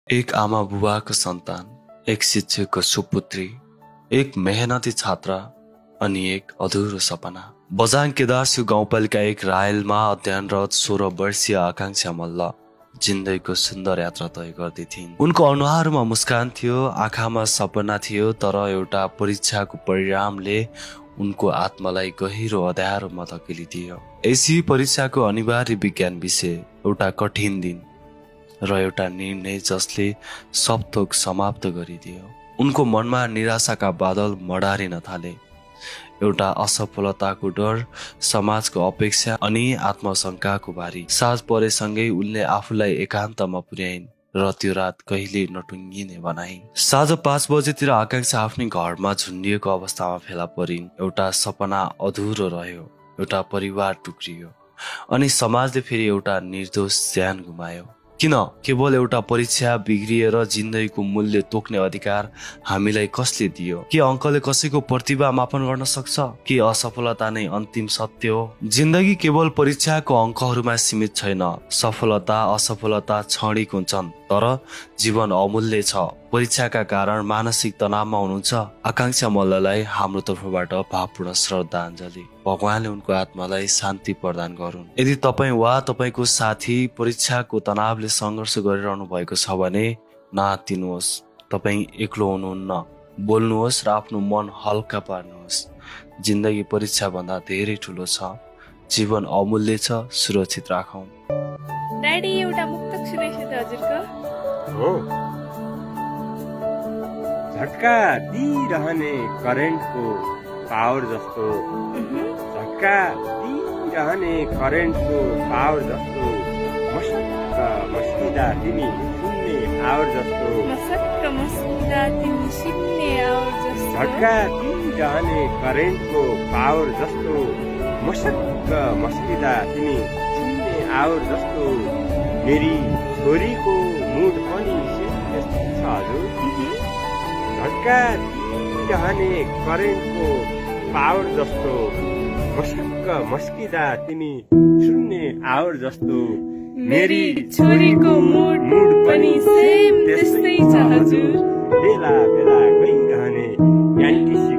एक आमा बुबाको सन्तान, एक शिक्षकको सुपुत्री, एक मेहनती छात्र अनि एक अधुरो सपना। बझाङ केदारसिंह गाउँपालिका एक रायलमा अध्ययनरत 16 वर्षीय आकांक्षा मल्ल जिन्दगीको सुन्दर यात्रा तय गर्दै थिइन्। उनको अनुहारमा मुस्कान थियो, आँखामा सपना थियो, तर एउटा परीक्षाको परिणामले उनको आत्मालाई गहिरो अँध्यारोमा धकेलिदियो। यसै परीक्षाको अनिवार्य विज्ञान विषय, एउटा कठिन दिन र एउटा निर्णय जसले सब थोक समाप्त गरिदियो। उनको मनमा निराशाका बादल मडारिन थाले। एउटा असफलताको डर, समाजको अपेक्षा अनि आत्मशंकाको भारी साँझ परेसँगै उनले आफूलाई एकान्तमा पुर्याइन् र त्यो रात कहिले नटुङ्गिने बनाइन्। साँझ 5 बजेतिर आकांक्षा आफ्नै घरमा झुन्डिएको अवस्थामा फेला परिन्। एउटा सपना अधुरो रह्यो, एउटा परिवार टुक्रियो अनि समाजले फेरि एउटा निर्दोष ज्यान गुमायो। किन केवल एउटा परीक्षा बिग्रिएर जिन्दगीको मूल्य तोक्ने अधिकार हामीलाई कसले दियो? के अङ्कले कसैको प्रतिभा मापन गर्न सक्छ? के असफलता नै अन्तिम सत्य हो? जिन्दगी केवल परीक्षाको अङ्कहरूमा सीमित छैन। सफलता असफलता क्षणिक हुन्छन्, तर जीवन अमूल्य छ। परीक्षाका कारण मानसिक तनावमा हुनुहुन्छ? आकांक्षा मल्ललाई हाम्रो तर्फबाट भावपूर्ण श्रद्धाञ्जली। भगवानले उनको आत्मालाई शान्ति प्रदान गरून्। यदि तपाईँ वा तपाईँको साथी परीक्षाको तनावले सङ्घर्ष गरिरहनु भएको छ भने नआत्तिनुहोस्। तपाईँ एक्लो हुनुहुन्न। बोल्नुहोस् र आफ्नो मन हल्का पार्नुहोस्। जिन्दगी परीक्षा भन्दा धेरै ठुलो छ। जीवन अमूल्य छ, सुरक्षित राखौं। ड्याडी एउटा मुक्तक सुनाइछ त हजुरको? हो। झट्का दिइरहने करेन्टको पावर जस्तो, झट्का दिइरहने करेन्टको पावर जस्तो, मस्क मस्किँदा तिमी सुन्ने आवर जस्तो, मस्क मस्किँदा तिमी सुन्ने आवर जस्तो, झट्का दिइरहने करेन्टको पावर जस्तो, मस्क मस्किँदा तिमी सुन्ने आवर जस्तो, मेरी छोरीको मुड पनि त्यस्तै छ हजुर। झट्का दिइरहने करेन्टको पावर जस्तो, मस्क मस्किँदा तिमी सुन्ने आवर जस्तो, मेरी छोरीको मुड पनि सेम त्यस्तै छ हजुर। बेला बेला गइरहने एन्टिसिपेट